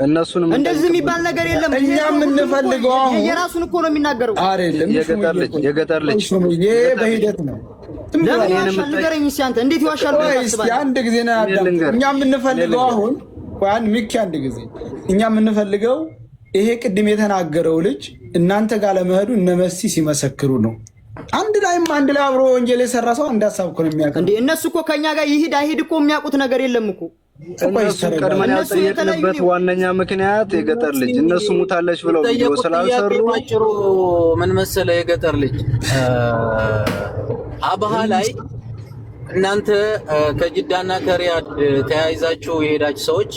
እነሱን እንደዚህ የሚባል ነገር የለም። እኛ የምንፈልገው አሁን የራሱን እኮ ነው የሚናገረው። አይደለም የገጠር ልጅ ሹምዬ በሂደት ነው። ለምን ይዋሻል? ንገረኝ እስኪ አንተ እንዴት ይዋሻል? አንድ ጊዜ ነው። እኛ የምንፈልገው አሁን አንድ ሚኪ አንድ ጊዜ እኛ የምንፈልገው ይሄ ቅድም የተናገረው ልጅ እናንተ ጋር ለመሄዱ እነ መሲ ሲመሰክሩ ነው። አንድ ላይም አንድ ላይ አብሮ ወንጀል የሰራ ሰው አንድ ሀሳብ እኮ ነው የሚያውቀው። እንዴ እነሱ እኮ ከኛ ጋር ይሂድ አይሂድ እኮ የሚያውቁት ነገር የለም እኮ። እነሱን ቀድመን ያልጠየቅንበት ዋነኛ ምክንያት የገጠር ልጅ እነሱ ሙታለች ብለው ቪዲዮ ስላልሰሩ ባጭሩ ምን መሰለ፣ የገጠር ልጅ አብሃ ላይ እናንተ ከጅዳና ከሪያድ ተያይዛችሁ የሄዳችሁ ሰዎች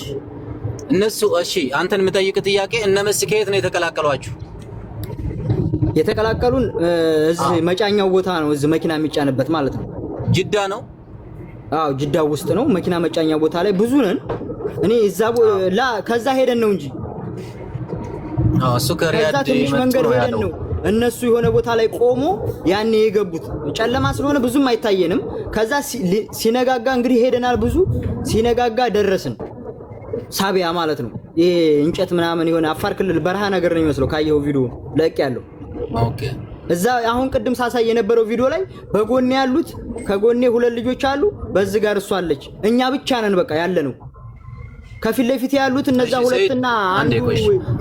እነሱ እሺ፣ አንተን የምጠይቅ ጥያቄ እነ መሲ ከየት ነው የተቀላቀሏችሁ? የተቀላቀሉን እዚህ መጫኛው ቦታ ነው። እዚህ መኪና የሚጫንበት ማለት ነው። ጅዳ ነው። አዎ ጅዳ ውስጥ ነው። መኪና መጫኛ ቦታ ላይ ብዙ ነን። እኔ እዛ ላ ከዛ ሄደን ነው እንጂ አዎ፣ እሱ ከሪያድ ትንሽ መንገድ ሄደን ነው እነሱ የሆነ ቦታ ላይ ቆሞ ያኔ የገቡት። ጨለማ ስለሆነ ብዙም አይታየንም። ከዛ ሲነጋጋ እንግዲህ ሄደናል። ብዙ ሲነጋጋ ደረስን። ሳቢያ ማለት ነው። ይሄ እንጨት ምናምን የሆነ አፋር ክልል በረሃ ነገር ነው የሚመስለው። ካየኸው ቪዲዮ ለቅ ያለው okay። እዛ አሁን ቅድም ሳሳይ የነበረው ቪዲዮ ላይ በጎኔ ያሉት ከጎኔ ሁለት ልጆች አሉ። በዚህ ጋር እሷ አለች። እኛ ብቻ ነን በቃ ያለ ነው። ከፊት ለፊት ያሉት እነዛ ሁለትና አንዱ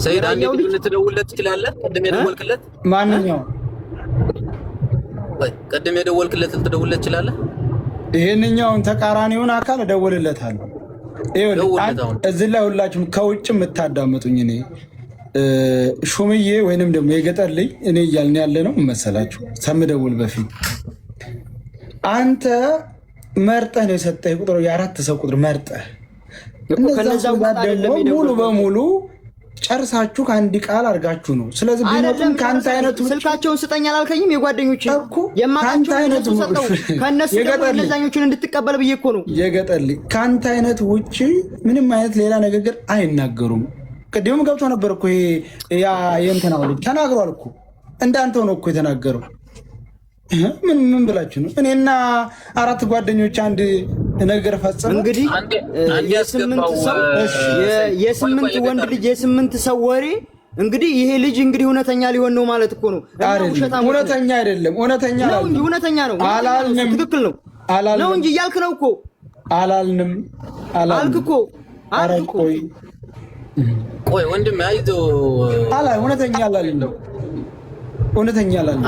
ሰይድ፣ አንዴ ልትደውልለት ትችላለህ? ቅድም የደወልክለት ማንኛው? ቅድም የደወልክለት ልትደውልለት ትችላለህ? ይሄንኛውን ተቃራኒውን አካል እደውልለታለሁ። እዚህ ላይ ሁላችሁም ከውጭ የምታዳምጡኝ እኔ ሹምዬ ወይንም ደግሞ የገጠር ልጅ እኔ እያልን ያለ ነው መሰላችሁ። ከምደውል በፊት አንተ መርጠህ ነው የሰጠህ ቁጥር የአራት ሰው ቁጥር መርጠህ እነዛ ደግሞ ሙሉ በሙሉ ጨርሳችሁ ከአንድ ቃል አድርጋችሁ ነው። ስለዚህ ቢመጡም ከአንተ አይነቱ ስልካቸውን ስጠኝ አላልከኝም? የጓደኞች የማውቃቸውን ሰጠው። ከእነሱ ደግሞ እነዛኞቹን እንድትቀበል ብዬ እኮ ነው። የገጠር ልጅ ከአንተ አይነት ውጭ ምንም አይነት ሌላ ንግግር አይናገሩም። ቅድምም ገብቶ ነበር እኮ ይሄ ያ የእንትናው ልጅ ተናግሯል እኮ እንዳንተው ነው እኮ የተናገረው። ምን ምን ብላችሁ ነው? እኔና አራት ጓደኞች አንድ ነገር ፈጽመን እንግዲህ የስምንት ወንድ ልጅ የስምንት ሰው ወሬ እንግዲህ ይሄ ልጅ እንግዲህ እውነተኛ ሊሆን ነው ማለት እኮ ነው። እውነተኛ አይደለም፣ እውነተኛ ነው እንጂ እውነተኛ ነው አላልንም። ትክክል ነው ነው እንጂ እያልክ ነው እኮ። አላልንም። አልክ እኮ። ኧረ ቆይ ቆይ ወንድሜ አይዞህ። እውነተኛ አላልንም፣ እውነተኛ አላልንም።